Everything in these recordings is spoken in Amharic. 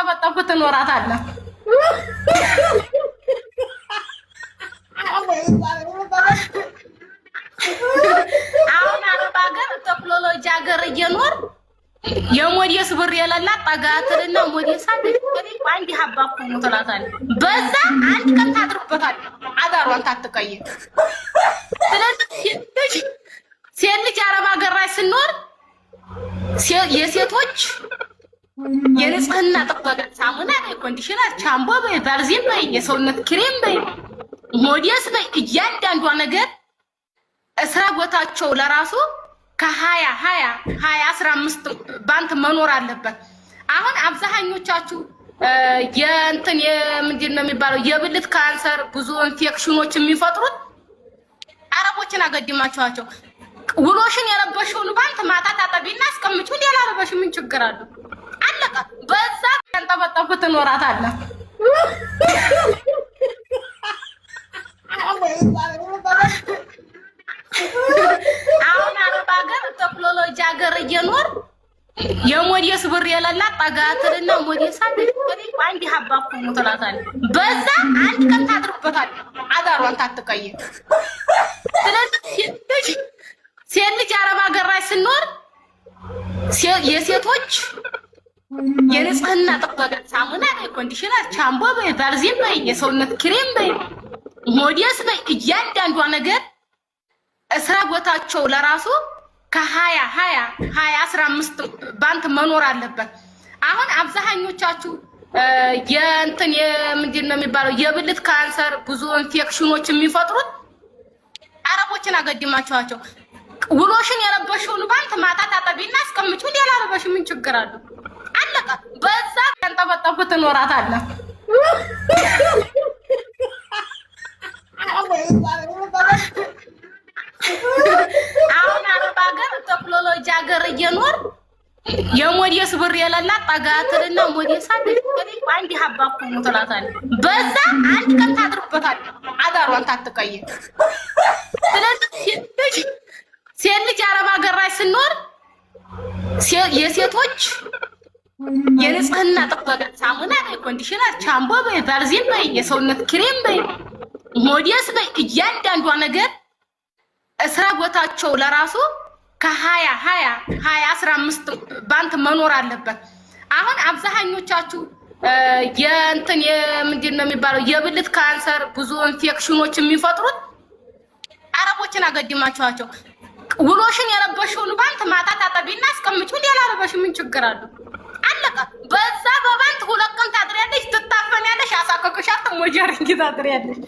ያንጠበጠብኩ ትኖራታለህ። አሁን አረብ ሀገር ቴክኖሎጂ ሀገር እየኖር የሞዴስ ብር የሌላት ጠጋትልና ሞዴስ አንድ ሀባ እኮ ነው ትላታለህ። በዛ አንድ ቀን ታድርበታለህ፣ አዳሯን ታትቀይር። ስለዚህ ሴት ልጅ አረብ ሀገር ላይ ስንኖር የሴቶች የንጽህና ጥበቃ ሳሙና በይ፣ conditioner፣ ሻምፖ በይ፣ ቫዝሊን በይ፣ የሰውነት ክሬም በይ፣ ሞዴስ በይ፣ እያንዳንዷ ነገር እስራ ቦታቸው ለራሱ ከሀያ ሀያ ሀያ አስራ አምስት ባንት መኖር አለበት። አሁን አብዛኞቻችሁ የእንትን የምንድን ነው የሚባለው የብልት ካንሰር ብዙ ኢንፌክሽኖች የሚፈጥሩት አረቦችን አገድማችኋቸው። ውሎሽን የለበሽውን ባንት ማታ ታጠቢና አስቀምጪው። ሌላ አረበሽ ምን ችግር አለው? አለቀ። በዛ ያንጠበጠብኩ ትኖራታለህ። አሁን አረብ ሀገር ቴክኖሎጂ ሀገር እየኖር የሞዴስ ብር የሌላት ጠጋትልና ሞዴስ አንድ ሀባ እኮ ነው ትላታለህ። በዛ አንድ ቀን ታድርበታለህ፣ አዳሯን ታትቀይር። ስለዚህ ሴት ልጅ አረብ ሀገር ላይ ስንኖር የሴቶች የንጽህና ጥበቃ ሳሙና በይ፣ conditioner፣ ሻምፖ በይ፣ ቫዝሊን በይ፣ የሰውነት ክሬም በይ፣ ሞዴስ በይ፣ እያንዳንዷ ነገር እስራ ቦታቸው ለራሱ ከሀያ ሀያ ሀያ አስራ አምስት ባንት መኖር አለበት። አሁን አብዛኞቻችሁ የእንትን የምንድን ነው የሚባለው የብልት ካንሰር ብዙ ኢንፌክሽኖች የሚፈጥሩት አረቦችን አገድማችኋቸው። ውሎሽን የለበሽውን ባንት ማታ ታጠቢና አስቀምጪው። ሌላ አረበሽ ምን ችግር አለው? አለቀ። በዛ ያንጠበጠብኩ ትኖራታለህ። አሁን አረብ ሀገር ቴክኖሎጂ ሀገር እየኖር የሞዴስ ብር የሌላት ጠጋትልና ሞዴስ አንድ ሀባ እኮ ነው ትላታለህ። በዛ አንድ ቀን ታድርበታለህ፣ አዳሯን ታትቀይር። ስለዚህ ሴት ልጅ አረብ ሀገር ላይ ስንኖር የሴቶች የንጽህና ጥበቃ ሳሙና በይ፣ conditioner፣ ሻምፖ በይ፣ ቫዝሊን በይ፣ የሰውነት ክሬም በይ፣ ሞዴስ በይ፣ እያንዳንዷ ነገር እስራ ቦታቸው ለራሱ ከሀያ ሀያ ሀያ አስራ አምስት ባንት መኖር አለበት። አሁን አብዛኞቻችሁ የእንትን የምንድን ነው የሚባለው የብልት ካንሰር ብዙ ኢንፌክሽኖች የሚፈጥሩት አረቦችን አገድማችኋቸው። ውሎሽን የለበሽውን ባንት ማታ ታጠቢና አስቀምጪው። ሌላ አረበሽ ምን ችግር አለው? አለቀ። በዛ በባንት ሁለት ቀን ታድሪያለሽ፣ ትታፈኛለሽ፣ አሳከክሻል፣ ትሞጀርኝ ታድሪያለሽ።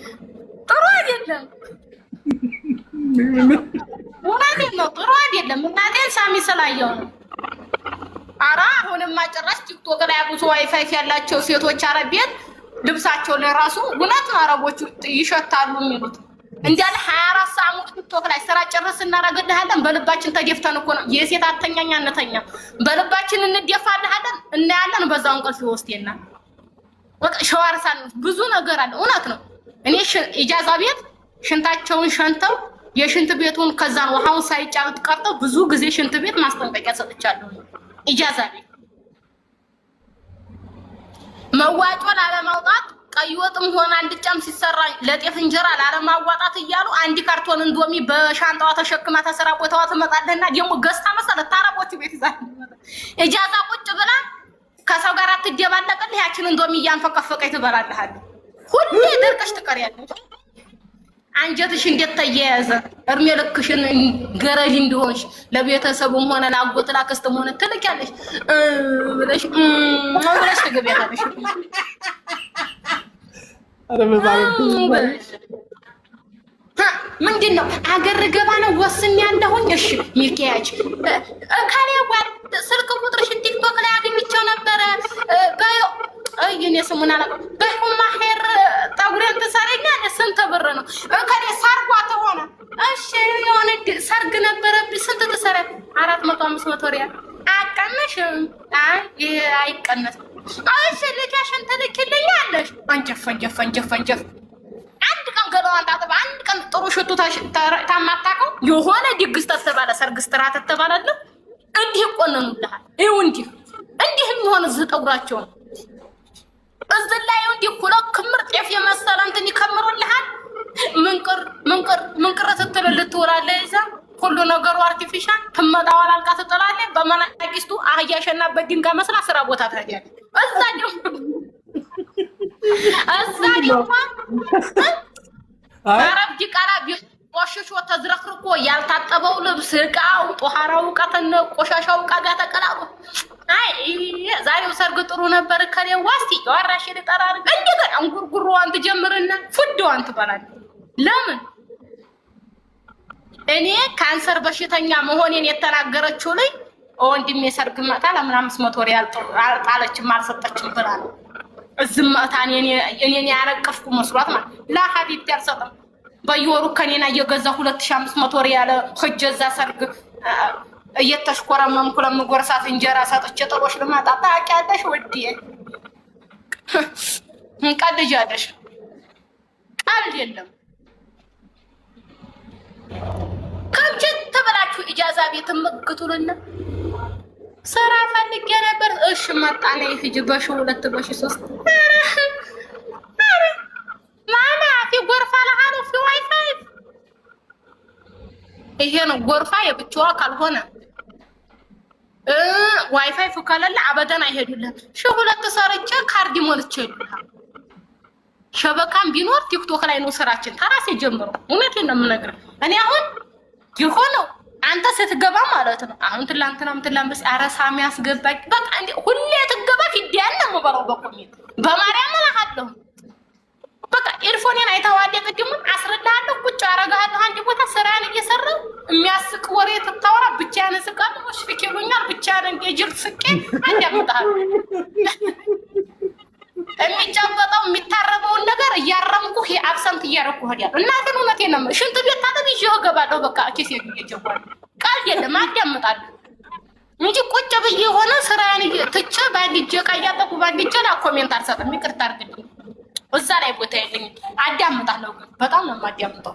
ጥሩ አይደለም። እውነቴን ነው። ጥሩ አይደለም። እናቴን ሳሚ ስላየው ነው። ኧረ አሁንማ ጭራሽ ቲክቶክ ላይ አብሶ ዋይፋይ ያላቸው ሴቶች አረብ ቤት ልብሳቸው ለራሱ እውነት ነው አረቦቹ ይሸታሉ የሚሉት እንዳለ 24 ሰዓት ሙሉ ቲክቶክ ላይ ስራ ጭርስ እናደርግልሃለን። በልባችን ተደፍተን እኮ ነው የሴት አተኛኛ እንተኛ በልባችን እንደፋልሃለን፣ እናያለን። በዛው እንቅልፍ ይወስደናል። በቃ ሸዋር ሳንወስድ ብዙ ነገር አለ። እውነት ነው። እኔ ኢጃዛ ቤት ሽንታቸውን ሸንተው የሽንት ቤቱን ከዛን ውሃውን ሳይጫኑት ቀርተው ብዙ ጊዜ ሽንት ቤት ማስጠንቀቂያ ሰጥቻለሁ። ኢጃዛ ቤት መዋጮ ላለማውጣት ቀይ ወጥም ሆነ አልጫም ሲሰራ ለጤፍ እንጀራ ላለማዋጣት እያሉ አንድ ካርቶን እንዶሚ በሻንጣዋ ተሸክማ ተስራ ቦታዋ ትመጣለህና ደግሞ ገዝታ መሰለት ታረቦቹ ቤት ይዛ ኢጃዛ ቁጭ ብላ ከሰው ጋር አትደባለቅልህ። ያችን እንዶሚ እያንፈቀፈቀች ትበላለህ። ሁሌ ደርቀሽ ትቀሪያለሽ። አንጀትሽ እንዴት ተያያዘ? እድሜ ልክሽን ገረድ እንዲሆንሽ ለቤተሰቡም ሆነ ለአጎት ላክስትም ሆነ ትልኪያለሽ ብለሽ ብለሽ ትገቢያለሽ። ምንድን ነው አገር ገባ ነው ወስን ያለሁኝ። እሺ ሚኪያጅ እከሌ ስልክ ቁጥርሽን ቲክቶክ ላይ አግኝቼው ነበረ። እኔ ስሙን አላውቅም። በሁማ ሄር ጠጉሬን ትሰሪኛለሽ? ስንት ብር ነው? እከሌ ሰርጓ ተሆነ እሺ፣ የሆነ ሰርግ ነበረብኝ። ስንት ትሰሪያለሽ? 400 500 ሪያል። አቀነሽም? አይ አይቀነስም። እሺ ልጅሽን ትልኪልኛለሽ? አንጀፍ አንጀፍ አንጀፍ አንጀፍ። አንድ ቀን ገላዋን ታጥባ አንድ ቀን ጥሩ ሽቱ ታማታውቀው የሆነ ድግስ ተተባለ ሰርግ ስትራ ተተባለልህ እንዲህ ይቆነኑልሃል። ይኸው እንዲህ እንዲህ የሚሆን እዚህ ጠጉራቸውን እዚህ ላይ እንዲህ ሁለት ክምር ጤፍ የመሰለ እንትን ይከምሩልሃል። ምንቅር ምንቅር ምንቅር ስትል ልትውላለህ። እዛ ሁሉ ነገሩ artificial ትመጣዋል። አልቃ ትጥላለህ። በመናቂስቱ አህያ ሸናበት ድንጋይ መስላ ስራ ቦታ ትሄዳለህ። እዛ ደግሞ አረብ ዲቃላ ቆሽሾ ተዝረክርኮ ያልታጠበው ልብስ እቃው ጦሃራው እቃ ተነ ቆሻሻው እቃ ጋር ተቀላቅሎ፣ አይ ዛሬው ሰርግ ጥሩ ነበር፣ ከሌ ዋስቲ የዋራሽ ልጠራር እንደገና እንጉርጉሮዋን ትጀምርና ፉድዋን ትበላለህ። ለምን እኔ ካንሰር በሽተኛ መሆኔን የተናገረችው ላይ ወንድሜ ሰርግ መጣ ለምን 500 ሪያል አልጣለችም አልሰጠችም ብላ ነው። እዝም መታ እኔን ያረቀፍኩ መስሏት ማለት لا حبيبتي አልሰጥም። በየወሩ ከኔና እየገዛ 2500 ሪያል ሂጅ እዛ ሰርግ እየተሽኮረመምኩ ለምጎርሳት እንጀራ ሰጥቼ ጥሎሽ ልመጣ ታውቂያለሽ ውዴ፣ እንቀልጃለሽ። ቀልድ የለም። ከምችት ትብላችሁ إجازة ቤት ምግቱልና ስራ ፈልጌ ነበር። እሺ መጣ ነይ ሂጂ በሺ ሁለት በሺ ሶስት ማማ في غرفة لحاله في واي فاي። ይሄ ነው غرفة የብቻዋ ካልሆነ ዋይፋይ ከሌለ أبدا አይሄዱልህም። 2000 ሰርቼ ካርድ ሞልቼ ይሉሃል። شبكة ም ቢኖር ቲክቶክ ላይ ነው ስራችን። ተራሴ ጀምሮ እውነቴን ነው የምነግርህ። እኔ አሁን የሆነው አንተ ስትገባ ማለት ነው። አሁን ትላንትናም ትላንት ኧረ ሳሚ አስገባኝ በቃ ሁሌ ትገባ ፊዲያን ነው የምበላው በ comment በማርያም እልሃለሁ። በቃ earphone ኤን አይተኸዋል? የቅድሙን አስረዳሃለሁ። ቁጭ አረጋለሁ አንድ ቦታ ስራን እየሰራሁ የሚያስቅ ወሬ ትታወራ ብቻዬን እስቃለሁ። ወሽፊክ ይሉኛል። ብቻዬን እንደ ጅል ስቄ አዳምጥሃለሁ። የሚጨበጠው የሚታረበውን ነገር እያረምኩህ absent እያረኩህ እሄዳለሁ። እናትን እውነቴን ነው። ሽንት ቤት ታጠብ ይዤው እገባለሁ። በቃ ኪሴ እየጀጓለሁ። ቃል የለም አዳምጣለሁ እንጂ ቁጭ ብዬ የሆነ ስራዬን ትቼ በአንድ እጄ ዕቃ እያጠብኩ በአንድ እጄ ላ comment አልሰጥም። ይቅርታ አድርግልኝ። እዛ ላይ ቦታ የለኝም። አዳምጣለሁ ግን በጣም ነው የማዳምጠው።